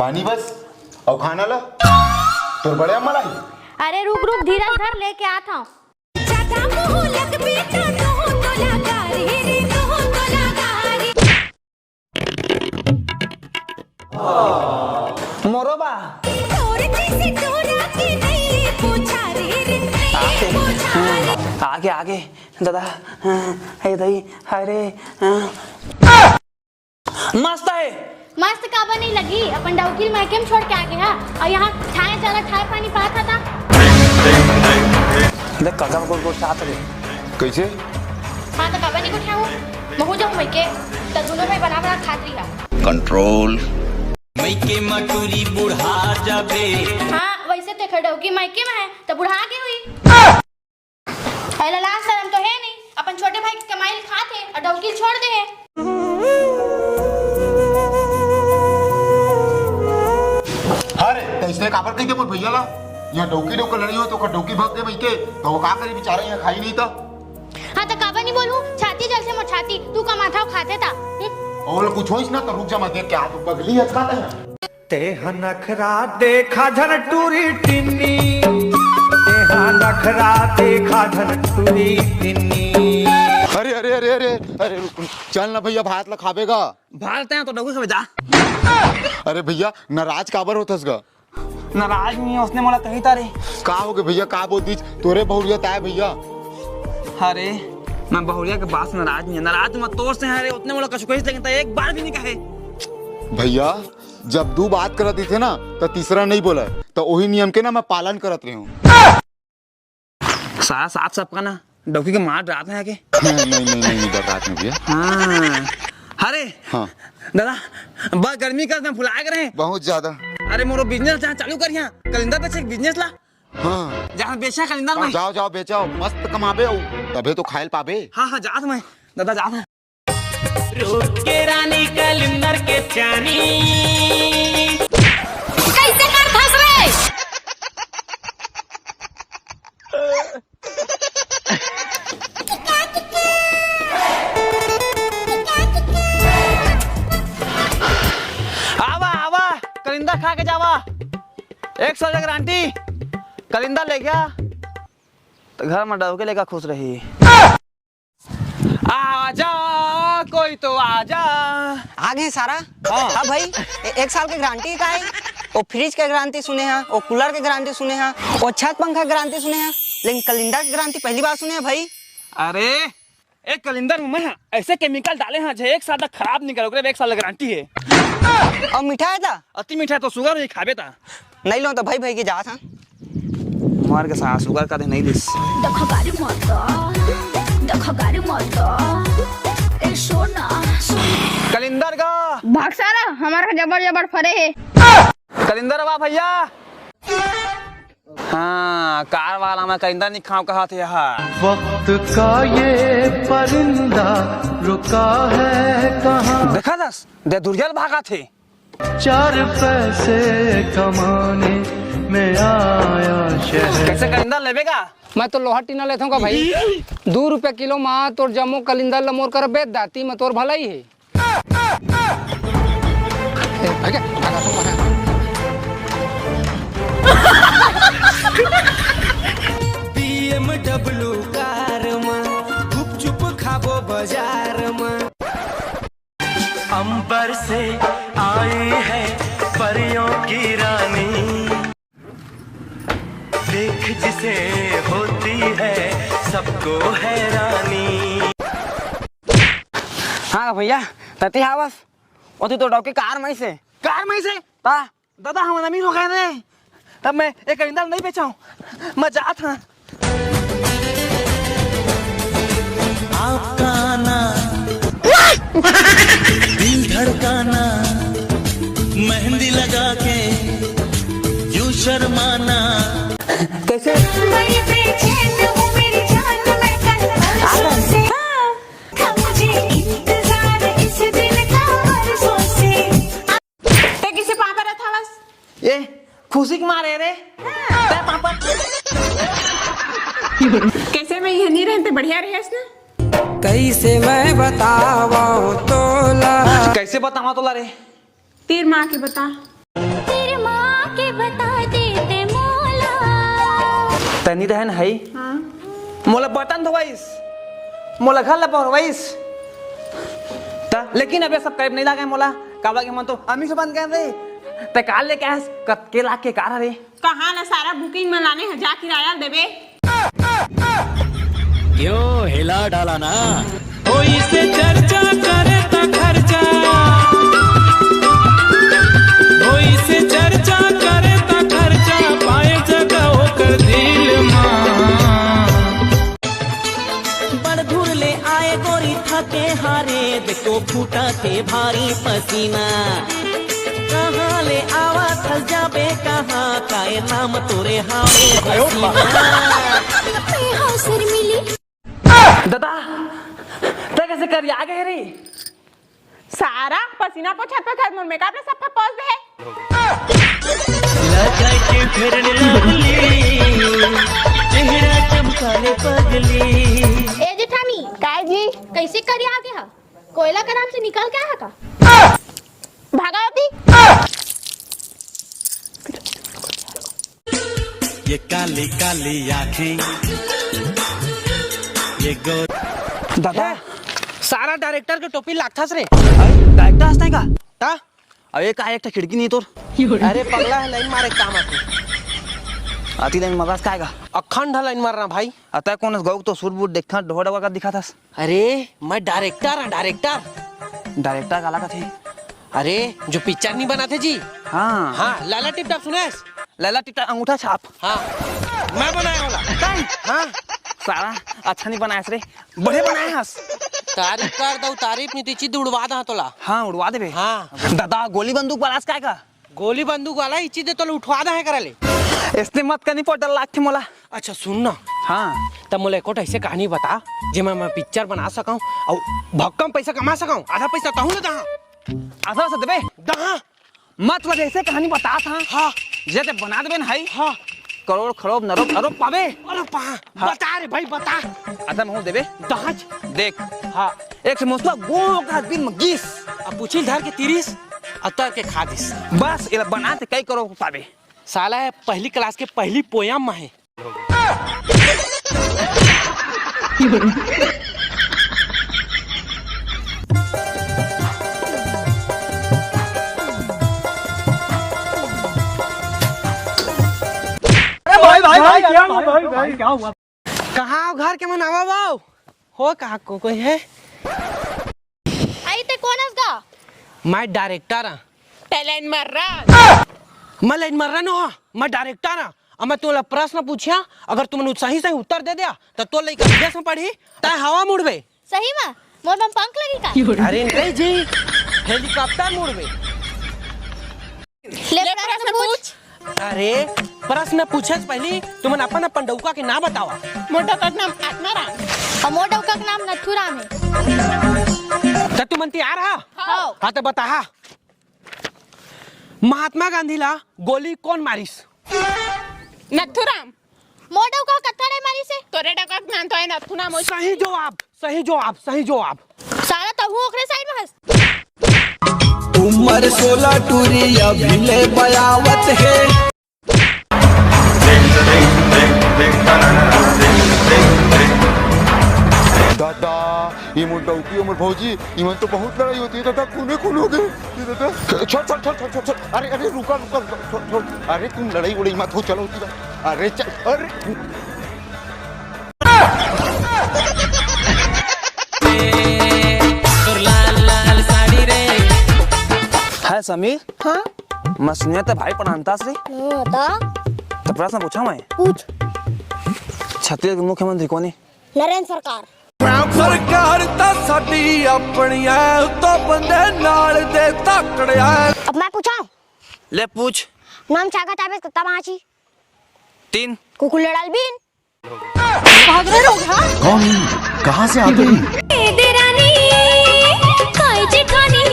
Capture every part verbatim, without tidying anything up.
Honey बस, अउ खाना ला तोर बड़े अम्मा लाई। अरे रुक रुक, धीरज धर, लेके आत हूँ। मोरो बा। आगे, आगे, दादा, हाँ, हे दई, अरे, हाँ। मस्त हे। मस्त काबर नहीं लगी? अपन डौकी ल मायके म छोड़ के आगे हा, अउ यहाँ ठाय जरा ठाय पानी पात हा ता। देख, कका गोल गोल चाहत रे। कइसे? हाँ, त काबर नहीं गोठियाहूँ? महूँ जाहूँ मायके, त दूनों भाई बना बना खात रही हा। कंट्रोल। मायके म टूरी बुढ़ा जाबे। हाँ, वइसे तो एकर डौकी मायके म हे, त बुढ़ा गे होही। एला लाज शरम तो हे नहीं, अपन छोटे भाई के कमाई ल खात हे अउ डौकी ल छोड़ दे हे। अरे, त अइसने काबर कहिथे मोर भैया ला? यहाँ डौकी डौकी लड़ई हो त ओकर डौकी भग गे मायके, त ओ का करही बिचारा, यहाँ खाही नहीं त। हाँ, त काबर नहीं बोलहूँ? छाती जलथे मोर छाती, तू कमाथव खाथे त। हम्म? ओला कुछ होइस ना त रुक जा, मैं देख के आत हूँ, पगली हस का तैं। तेहा नखरा देखा झन टूरी टिन्नी, तेहा नखरा देखा झन टूरी टिन्नी। अरे, अरे, अरे, अरे, अरे, रुक, रुक। चल ना भैया, भात ला खाबे गा। भात तैं तो डौकी खाबे, जा। अरे भैया, नाराज काबर होथस गा? नाराज नहीं, ओसने मोला कही ता रे। का होगे भैया, का बोल दिस? तोरे बहुरिया ताय भैया। अरे, मैं बहुरिया के बात से नाराज नहीं, नाराज मैं तोर से हँव रे, ओसने मोला कछु कहिस, लेकिन तैं एक बार भी नहीं कहे। भैया, जब दू बात करत रहिथे ना, त तीसरा नहीं बोलय, त ओही नियम के ना मैं पालन करत रहे हूँ। सारा साफ साफ का ना, डौकी के मार डरात हे आके। नहीं, नहीं, नहीं, नहीं, नहीं, डरात नहीं भैया। हाँ। अरे, हाँ। दादा, बस गर्मी का मैं भुला गे रहे। बहुत ज्यादा। अरे, मोरो business जहाँ चालू करिहा, कलिंदर बेचे के business ला। हाँ। जहाँ बेचा कलिंदर में। जाओ, जाओ, बेचव, मस्त कमाबे अउ तभे तो खाय ल पाबे। हाँ, हाँ, जात हँव मैं, दादा, जात हँव। रूप के रानी कलिंदर के चानी। कइसे करथस रे? आवा, आवा, कलिंदर खा के जावा। एक साल के गारंटी। कलिंदर ले गया त घर में डौकी लेकर खुश रही। आजा, कोई तो आजा। आ गे सारा। हाँ। हाँ भाई, ए-, एक साल के गारंटी का हे? ओ फ्रिज के गारंटी सुने हँव, ओ कूलर के गारंटी सुने हँव, ओ छत पंखा के गारंटी सुने हँव, लेकिन कलिंदर के गारंटी पहली बार सुने हँव भाई। अरे, ए कलिंदर में मैं हा अइसे केमिकल डाले हँव जे एक साल तक खराब नहीं करे, ओकरे एक साल के गारंटी हे। अउ मीठा हे त? अति मीठा हे त शुगर होही खाबे त। नहीं लूँ त भाई, भाई के जात हँव। मर के सास उगर का दे नहीं दिस। देखो गाड़ी मत, देखो गाड़ी मत, ए सोना, सोना। कलिंदर का। भाग सारा, हमर का जबर जबर फरे हे। कलिंदर बा भैया। हाँ, कार वाला में कलिंदर नहीं खाव कहाथे हा। वक्त का ये परिंदा रुका है कहाँ? देखा दस, दे दुरिया ले भागथे। चार पैसे कमाने मैं आया शहर। कइसे कलिंदर लेबे गा? मैं तो लोहा टीना लेथों का भाई। दू रुपया किलो मा तोर जम्मो कलिंदर ल मोर कर बेच दाती, मैं तोर भलाई हे। ए, भाई क्या? BMW कार मा गुपचुप खाबो बाजार मा। अंबर से आई है परियों की रानी, देख जिसे होती है सबको हैरानी। हाँ भैया, तती हावस, ओती तो डौकी कार में से। कार में से? ता? दादा, हम अमीर हो गए रे। अब मैं एक कलिंदर नहीं बेचाऊं, मैं जात हूँ। आपका आना, दिल धड़काना, मेहंदी लगा के यूं शर्माना। कैसे? मैं बेचैन हूँ मेरी जान, मैं कल परसों से। हाँ। मुझे इंतजार इस दिन का बरसों से। ते किसे पापा रहा था बस? ए, खुशी के मारे रे। ते पापा। कैसे मैं ये नहीं रहते, बढ़िया रहे ना? कैसे मैं बतावा तोला? कैसे बतावा तोला रे? तेर माँ के बता। तनी रहन हई। हाँ। मोला बर्तन धोवइस, मोला घर ला बहरवइस। त लेकिन अब ये सब करे नइ लागे मोला, काबर के मन तो अम्मी से बन गए रे। ते कार लेके आयस, कतके लाख के कार हरे? कहाँ ला सारा booking में लाने ह, जा किराया देबे। क्यों हिला डाला ना? होइसे चर्चा करे त खर्चा, होइसे चर्चा करे त खर्चा, पाए जगह ओकर दिल मा। बड़ दूर ले आए गोरी थके हारे, देखो फूटा थे भारी पसीना। कहाँ ले आवा थस जाबे कहाँ, काय नाम तोरे हावे हसीना। ए हाँ शर्मिली। दादा, तै कैसे करिया गे रे? सारा पसीना पोछत पोछत मोर मेकअप ला सफा पोंछ दे हे। लगा के फेयर लवली, चेहरा चमकाले पगली। ए जेठानी। काय जी? कैसे करिया गे हा? कोयला के नाम से निकल के आया का? भागा होती। ये काली काली आँखें, ये गोर दादा, सारा डायरेक्टर के टोपी लागथस रे। अरे, डायरेक्टर हस तैं का? ता? अबे का एक ठा खिड़की नहीं तोर? अरे पगला है, लाइन मारे काम आती। आती लाइन मगास काय का? अखंड लाइन मारना भाई। अतः कौन गौ तो सुर बुर देखता ढोड़ा वगैरह दिखाथस? अरे, मैं डायरेक्टर हाँ, डायरेक्टर। डायरेक्टर काला कथे? अरे, जो पिक्चर नहीं बनाते जी। हाँ। हाँ, लैला टिप टॉप सुनेस? लैला टिप टॉप अंगूठा छाप। हाँ, मैं बनाया वाला। तैं? हाँ। साला, अच्छा नहीं बनायस रे, बढ़िया बनाय हस। तारीफ कर दऊ, तारीफ नहीं तो इची उड़वा दा तोला। हाँ, उड़वा देबे। हाँ। दादा, गोली बंदूक वाला से काय का? गोली बंदूक वाला इची दे तोला उठवा दा है करा ले। इसने मत करनी पर डर लागथे मोला। अच्छा सुन ना। हाँ। तब मोला एको ठो ऐसे कहानी बता, जेमा मैं पिक्चर बना सकूं और भक्कम पैसा कमा सकूं। आधा पैसा तहूं ले दहा। आधा से देबे? दहा। मत वजह से कहानी बता था। हाँ। जे ते बना देबे ना भाई। हाँ। करोड़ खरोब नरोब अरोब पाबे। अरे पा, हाँ। बता रे भाई बता। अच्छा महूं देबे। दहा। देख। हाँ। एक समोसा गो का दिन में गीस। अब पूछिल धर के तीरिस, अतर के खा दिस। बस एला बना ते कई करोड़ पाबे। साला है पहली क्लास के पहली पोयम में है। अरे भाई, भाई, भाई, क्या हुआ, भाई, भाई, क्या हुआ? कहाँ हो घर के मन? आवा, आवा। हो कहाँ को कोई है? आई ते कौन हस गा? मैं डायरेक्टर हाँ। टैलेंट मर रहा। मैं लाइन मर रहा नो हाँ, मैं डायरेक्टर हाँ। अब मैं तोला प्रश्न पूछिया, अगर तुमन सही सही उत्तर दे दिया, तो तोर लइका विदेश में पढ़ी, तैं हवा मुड़बे। सही में? मोर में पंख लगी का? अरे नहीं जी, हेलीकॉप्टर मुड़बे। ले ले प्रश्न प्रश्न पूछ। पूछ। अरे, प्रश्न पूछे से पहली तुमन अपन अपन डउका के नाम बतावा। मोर डउका के नाम आत्माराम। और मोर डउका के नाम नथुराम है। त तुमन तैयार हा? हाँ। हाँ, तो बताहा। महात्मा गांधी ला गोली कौन मारिस? नथुराम। मोर डउका कत्था नहीं मारिस हे। तोरे डउका के नाम तो है नथुराम। सही जवाब, सही जवाब, सही जवाब। साला तहू ओकरे साइड में हस। उमर सोलह टूरी अभी ले बयावत हे। दादा, ये मोर डौकी, ये मोर भौजी, इमन तो बहुत लड़ाई होती है दादा, खूने खून हो गए। ये दादा, छोड़, छोड़, छोड़, छोड़, छोड़, छोड़। अरे, अरे, रुका, रुका, रुका, छोड़, छोड़। अरे, तुम लड़ाई वड़ाई मत हो, चलो होती बात। अरे, चल, अरे। तोर लाल लाल साड़ी रे। हाय समीर। हाँ? मैं सुनिया ते भाई पढ़ानता श्री। हाँ, ता? तो प्रश्न पूछा मैं? पूछ। छत्तीसगढ़ के मुख्यमंत्री कौन है? नरेंद्र सरकार। सरकार ता साडी अपनी है, तो बंदे नाल दे तकड़े है। अब मैं पूछा? ले पूछ। नाम चागा चाबे कुत्ता माची। तीन। कुकुर लड़ाल बीन। भाग रहे लोग, हाँ? कौन है? कहाँ से आते हैं? ए देरानी, काय जेठानी,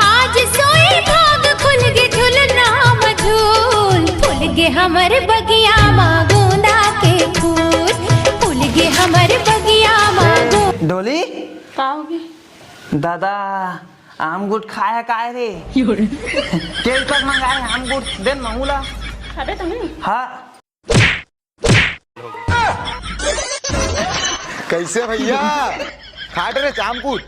आज सोए भाग खुल गे झुलना मझूल, फूल गे हमर बगिया मा गोंदा के फूल, फूल गे हमर बगिया मा गो- डोली, का होगे? दादा, आम गुट खाया काय रे? योरे। के ऊपर मंगाए आम गुट, देन महूला। अबे तुम्हें? हाँ। कैसे भैया? खाट रे चामकुट।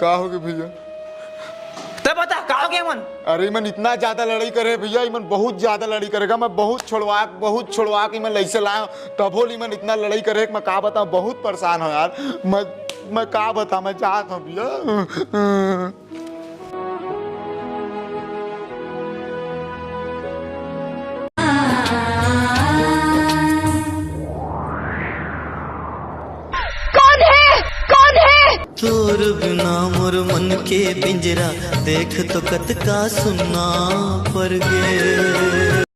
का हो गे भैया? तै बता, का हो गे मन? अरे, इमन इतना ज्यादा लड़ाई करे भैया, इमन बहुत ज्यादा लड़ाई करेगा। मैं बहुत छोड़वा, बहुत छोड़वा के इमन लइसे लाया, तभो ले इमन इतना लड़ाई करे कि मैं का बताऊं, बहुत परेशान हो यार। मैं, मैं का बताऊं, मैं जात हूं भैया। कौन है? कौन है? तोर बिना मोर मन के पिंजरा, देख तो कतका सुन्ना पर गे।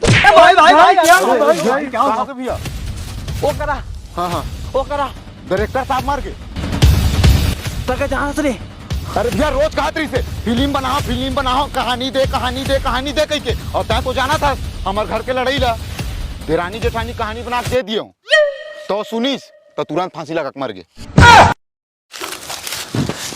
ए भाई, भाई, भाई, क्या हो गया? भाई, क्या हो गया भैया? वो करा। हाँ, हाँ। वो करा। डायरेक्टर साहब मर गे। तके जहाँ से रे। अरे भैया, रोज कहत रहिसे, "फिल्म बनाओ, फिल्म बनाओ, कहानी दे, कहानी दे, कहानी दे," कहिके। अउ तैं तो जानत हस हमर घर के लड़ाई ला। देरानी जेठानी कहानी बना के दे दियो, तो सुनिस, तो तुरंत फांसी लगा के मर गे।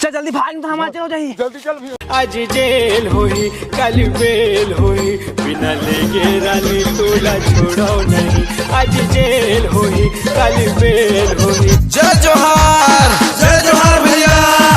चल जल्दी भाग, नहीं तो हमार जेल हो जाही। जल्दी चल भैया। आज जेल होही, काली बेल होही, बिना लेगे रानी तोला छोड़ो नहीं। आज जेल होही, काली बेल होही। जय जोहार, जय जोहार भैया।